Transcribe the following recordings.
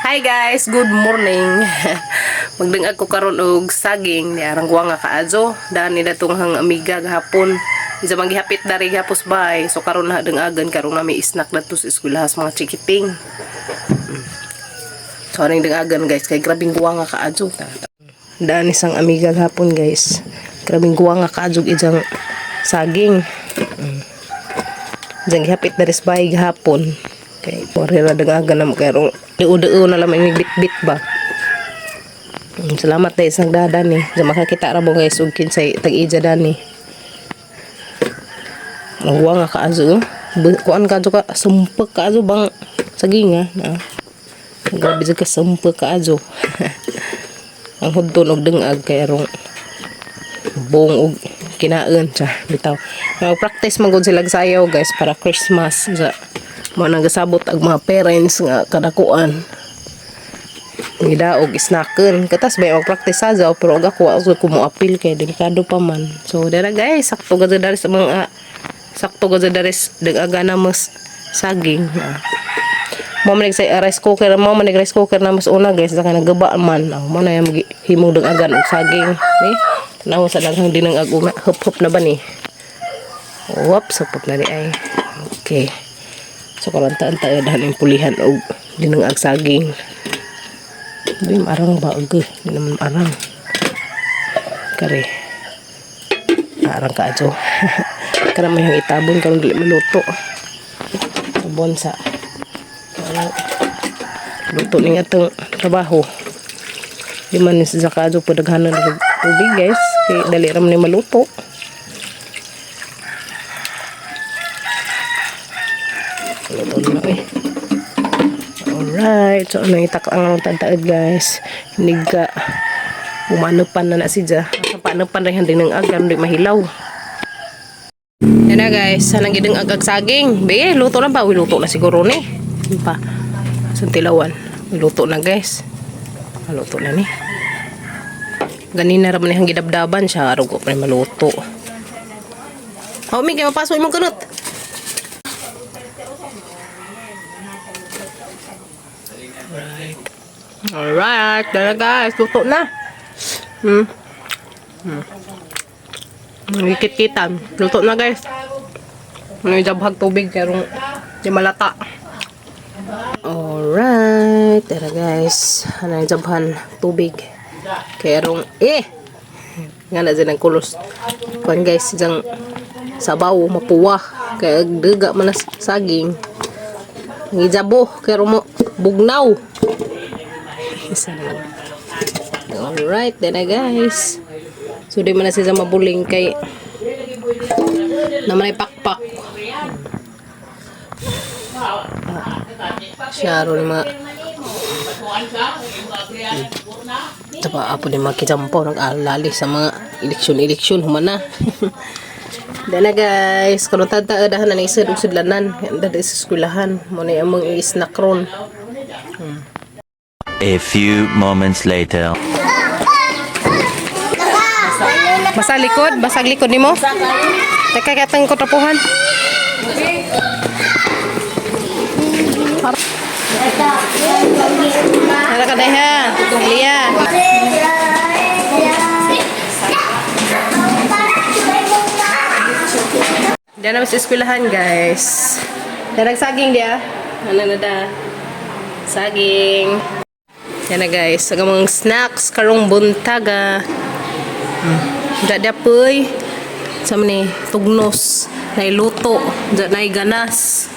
Hi guys, good morning. Magdangag ko karon og saging ni arang guwa nga kaadyo. Daan nila tong hang amiga gahapon. Isa man gihapit dari gihapos bay. So karon na dangagan karon na may snack na to sa eskwelahan sa mga chikiting. So aning dangagan, guys, kay grabing guwa nga kaadyo. Daan isang amiga gahapon, guys. Grabing guwa nga kaadyo ijang saging. Diyan gihapit dari sa bahay gahapon. Kay pare ra dangagan na mo kay rong duo-duo na lang may bit-bit ba. Salamat dahil sa nagdadan ni. Diyan makakita ra mo, guys, og kinsay tag-ija dani. Ang guwa nga kaazo. Kuan ka ka sumpek kaazo bang saging ah. Na. Grabe jud ka sumpek kaazo. Ang hudton og dengag kay arong buong og kinaon sa bitaw. Mag-practice man gud sila sayaw, guys, para Christmas sa mo nang gasabot ang mga parents nga kadakuan. Gidaog snacken. Katas ba mag-practice sa jaw, pero og ako ako ko mo apil kay delikado pa man. So dara guys, sakto gud dari sa mga sakto gud dari dagaga na mas saging. Ah. Mo man sa rice cooker, mo man rice cooker na mas una, guys, saka nagaba man. Oh, mo na yung himong dagagan og saging. Ni tanaw sa daghang dinangag uma. Hup-hup na ba ni? Whoops, hup na ni ay. Okay. So karon taan tayo dahil yung pulihan og dinangag saging. Di marang ba og di naman arang. Kare. Arang ka adyo. Karon may yung itabon karon dili maluto. Tabon sa karon luto ning atong trabaho. Di man ni sa kadyo po daghanon og tubig, guys. Kay dali ra man ni maluto. Luto na eh. Alright. So, ano itak ang tagtaod, guys. Nigga. Umanupan na na siya. Paano pan rin din ng agam, di mahilaw. Yan na, guys. Sanang gideng agag saging. Be, luto na ba? Uy, luto na siguro ni. Ano pa? Sa tilawan. Uy, luto na, guys. Ah, luto na ni. Ganina raman niyang gidabdaban siya. Arugo pa rin maluto. Oh, Miggy, mapasok imong kunot. Alright, tara guys, luto na. Ngikit-kitan. Luto na, guys. Ano yung jabhag tubig karong di malata. Alright, tara guys. Ano yung jabhan tubig. Karong eh nga na dyan ang kulos. Kuan guys, diyang sabaw mapuwa. Kaya duga man na saging. Ngijabo kaya mo bugnaw. Isa na lang. Alright, then na guys. So di man na siya mabuling kay naman ay pakpak. Ah, siya ron mga Tapa apo ni mga kijampaw nag-alali sa mga eleksyon-eleksyon humana. Dana na guys, kuno tata dahan na ni isad og sudlanan, dada sa eskwelahan mo na among i-snack ron. A few moments later. Basa likod, basag likod nimo. Teka katang ko trapuhan. Nara ka dayha. Liya. Diyan naman sa eskwelahan, guys. Yan nagsaging dia. Ano na da? Saging. Yan na, guys. Ang mga snacks karong buntaga. Da poy. Sa ni tugnos, nay luto, da nay ganas.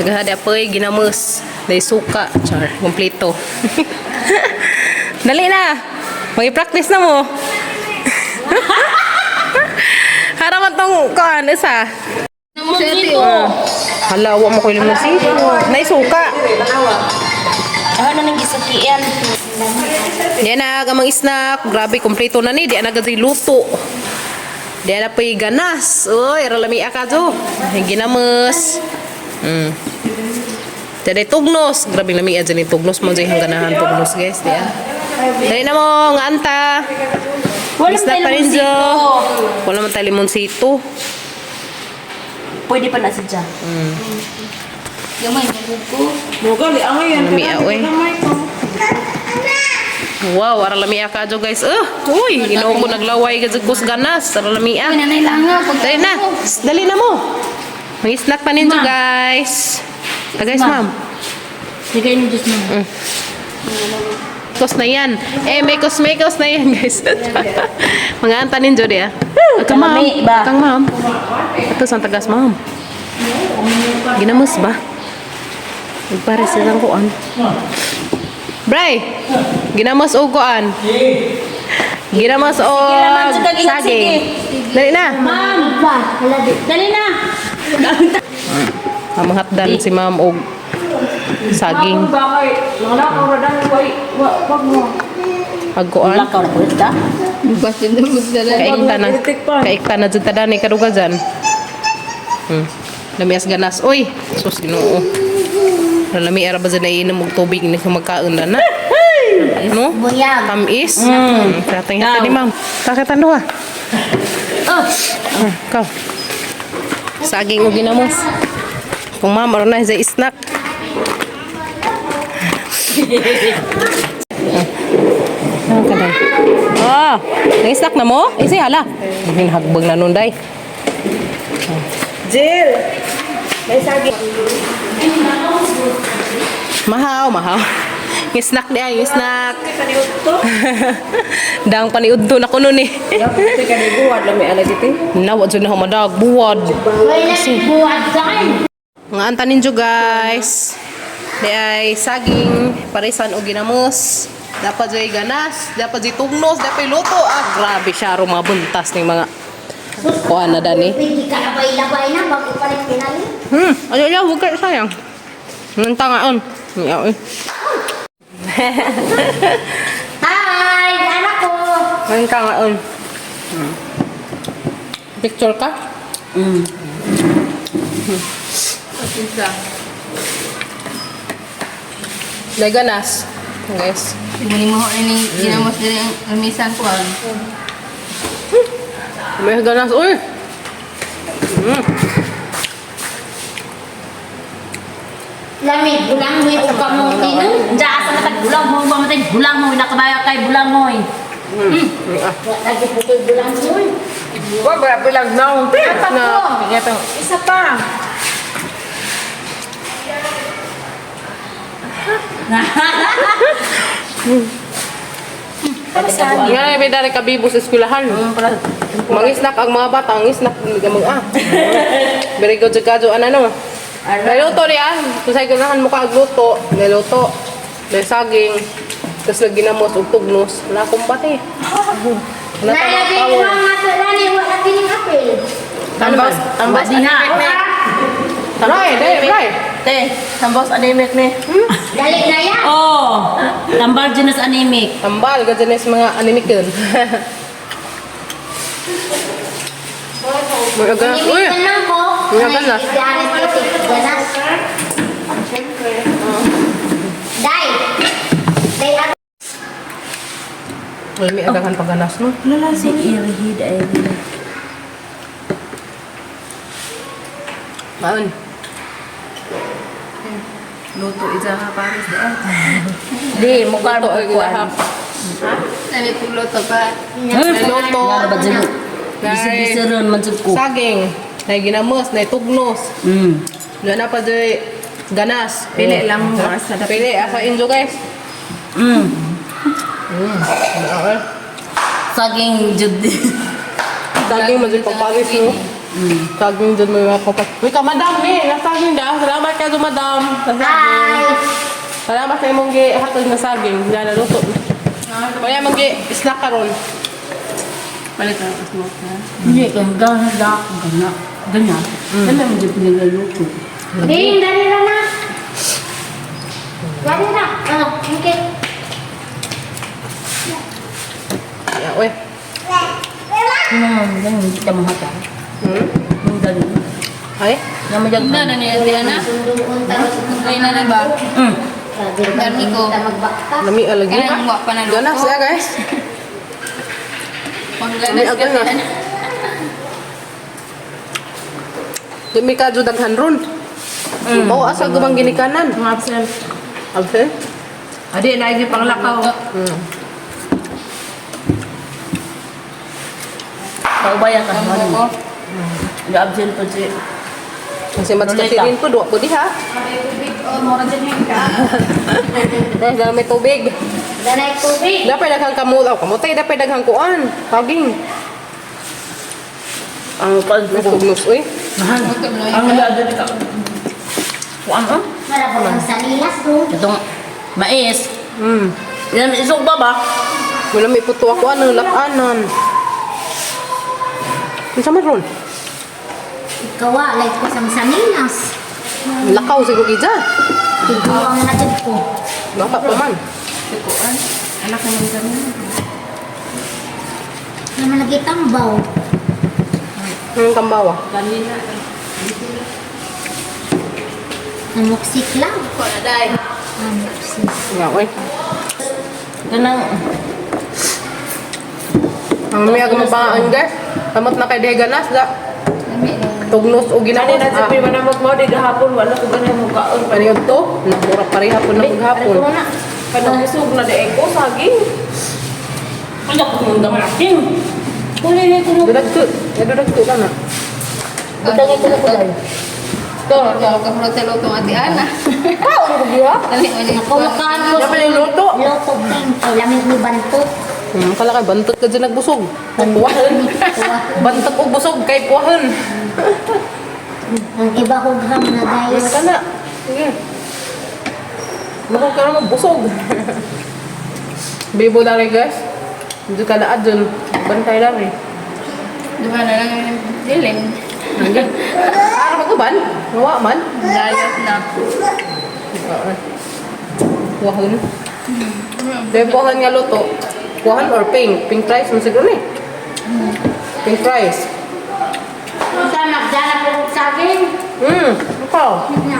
Nagaha da poy ginamos, nay suka, char, kompleto. Dali na. Magi-practice na mo. Haraman tong kuan isa. Hala, wa mo ko limonsito. Nay suka. Ano nang gisakian? Di na gamang snack. Grabe, kompleto na ni. Di na gadi luto. Di na pa'y ganas. Uy, ralami ka do. Ginamos. Di tugnos. Grabe lami dyan yung tugnos mo. Diyan ganahan tugnos, guys. Di ah. Dali na mo, nga anta. Wala Snack pa rin, limonsito. Jo. Wala man tayo limonsito. Pwede pa na siya. Gamay magugo. Mugali, ang yan. Lami, ah, oy. Gamay ko. Wow, ara lamia ka jo guys. Uy, Ginoo ko naglaway ka kus ganas. Ara lamia. Uy, nanay lang nga. Pag Dali na. Dali na mo. Mag-snack pa ninyo guys. Ah, guys, ma'am. Bigay ni Diyos mo. Kos na yan. Eh, may kos, may kos na yan, guys. Mga anta ninyo di ah. Ito, ma'am. Kalami ba? Itang, ma'am. Ito, sa tagas, ma'am. Ginamos ba? Nagpare silang kuan. Bray! Ginamos o kuan. Ginamos o laman sa tagingan, saging. Dali na. Ma'am! Dali na! Mamahapdan si ma'am og saging. Bakay, mga nakaw ra dahil wag mo. Pagkuan. Lakaw na pulit ka? Kaikta na. Kaikta na dyan tada ni karuga dyan. Lamias ganas. Uy! Sus, Ginoo. Lami ara ba dyan naiinom og tubig ni magkaon na na? No? Buyag. Tamis. Tatay hata ni ma'am. Takitan duha. Oh! Ah, ikaw. Saging og ginamos. Kung ma'am, aron na sa snack. Ah, kaday. Ah, nang-snack na mo? Isi hala. Hinahagbag na nun, day. Jill! May saging. Mahaw, mahaw. Yung snack di ay, yung snack. Paniud to. Dang paniudto na ko nun eh. Dapat ka ni buwad lami ala giti. Nawa dyan na humadag, buwad. Wala buwag dyan! Mga antanin nyo guys. Di ay saging, parisan o ginamos. Dapat dyan ganas, dapat dyan tugnos, dapat luto. Ah, grabe siya, ro mga buntas ng mga kuha na dani. Hindi ka labay-labay na pag ipalit pinali. Ano lang, huwag kayo sayang. Nang tangaon. Miyaw eh. Hi! Anak ko! Nang tangaon. Picture ka? May ganas. Guys. Hindi mo ini ginamos din ang lamisan ko. ah. May ganas. Uy! Lamig, bulang mo yung kamuti nun. Diyan asa matag bulang mo, ba matag bulang mo, nakabaya kay bulang mo. eh. Lagi putoy bulang mo. Wa ba bilang naong te. Na, Isa pa. Nga na may dari kabibo sa eskwelahan. Mangisnak ang mga bata, ang isnak mga ah. Very good sa kadyo, ano no? Niluto niya, kung sa'yo ganahan mo ka agluto, niluto, may saging, tapos lagi ginamos og tugnos, wala akong bate. Wala tayong Nalagay power. mo ang ato lani, wala kining apel. Tambas, Tambas diha. Right, eh, right. Te, tambos anemic ni. Dali na yan. Oh, tambal dyan sa anemic. Tambal, gadyan na sa mga anemic yun. May ganas, uy! Anemic na lang ko. May ganas. Ganas, ganas. Dai! Dai, ako. Uy, may agahan pag ganas, no? Wala si irhid ay. Maon. Luto isa ha pares da. Di mo ka Luto kuan. isa ha. Luto. Nga ba dyan? Nay. Bisa-bisa ron man jud ko. Saging, nay ginamos, nay tugnos. Wala na pa dyan ganas. Pili lang mo, asa dapat. Pili asa injo guys. Saging jud. Saging man jud pagpagis no. Saging jud may mga kapat. Uy ka madam ni, nasaging da. Salamat kayo madam. Sa saging. Hi! Salamat sa imong gi hatod nga saging. Diyan na luto. Kaya manggi snack karon. Palit na smoke na. Hindi ka gana da gana. Gana. Gana mo jud pinagaluto. Ding, dali na na. Dali na. Ano, okay. Yeah, uy. Ano man hindi ka mahata. Ang dali. Ay, Nama jud. Na na niya diya na. Sunduon taro sa Ay na na ba? Dami ko. Magbakta. lami alagi. Kanang wa pa na luto. Ganas ya guys. Pangganas Lami, ka ganas. na. Dumi ka jud daghan ron. Oo, asa gumang ginikanan. Mga absent. Absent? Adi, lagi pang lakaw. Kaubaya ka. Ano? Ga-absent po si... Kasi mas kasirin po, duwa po di ha. Guys, dahil may tubig. Danay tubig. Dapat daghang kamot. Oh, kamutay, dapat daghang kuan. Paging. Ang kuan May tugnos, uy. Ang nag-absent ka. Kuan ah? Wala ko ang salilas do. Itong mais. Yan, isog ba ba? Wala may puto ako, ano, lakanan. Unsa man ron? Ikaw ah, like ko sa sanilas. Lakaw siguro gija. Ikaw ang na jud ko. Baka pa man. Anak naman kami. Naman lagi tambaw. Anong kambawa? Kanina. Namuksik lang. Wala day. Namuksik. Nga, uy. Ganang... Ang may agmabaan, guys. Kamot na kay Deganas, da. Tugnos o ginamos. Kanina sa pimanamot mo, di gahapon, wala ko ganun mo kaon. Ano to? Namura pareha po na maghapon. Ano na? Kanang na di ko, saging. Ano ko mong gamakin? Kulay na ito. Dudagto. Dudagto ka na. Butang ito na kulay. Ako makaan ko. Dapat yung luto. Luto king. Ay lamig ni bantot. Kala kay bantot ka dyan nagbusog. Puwahan. Bantot o busog kay puwahan. Ang iba hugham na guys. Ka na. Sige. Baka ka na magbusog. Bibo na rin guys. Hindi ka na dun. Bantay lang eh. Duha na lang yung dilim. Ara mag-uban? Nawa man? Dayat na. Oo. Puwahan. Dahil puwahan nga luto. Puwahan or pink? Pink rice mo siguro ni. Pink rice. Unsa nagdala ko og saging. Ikaw. Na.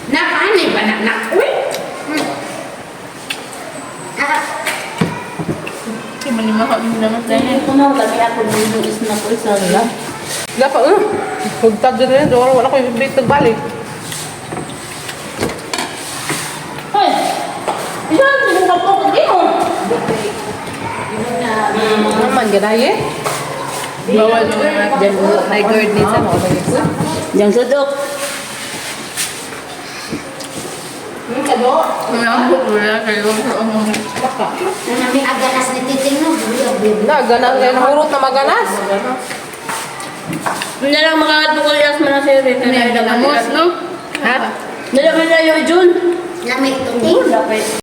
Nakaani ba na na? Uy. Ah, Kimanima kami naman tayo. Ito na, kami ako nung is na ko isa nila. Dapat, Hugtad dyan rin. Wala, wala ko yung bibig nagbalik. Hoy! Isa, hindi ka po kung mo. Ano man, ganaye? Bawal mo na dyan. May guard ni sa Yang sudok. Kado? Wala kayo. Baka. Nami aganas ni titing no. Buyo, buyo. Na, ganas. Kaya nahurot na maganas. Hindi lang makakatukulas mo na sa'yo. No? Ha? Dala mo na yung June. Lamig tuting. Dapat.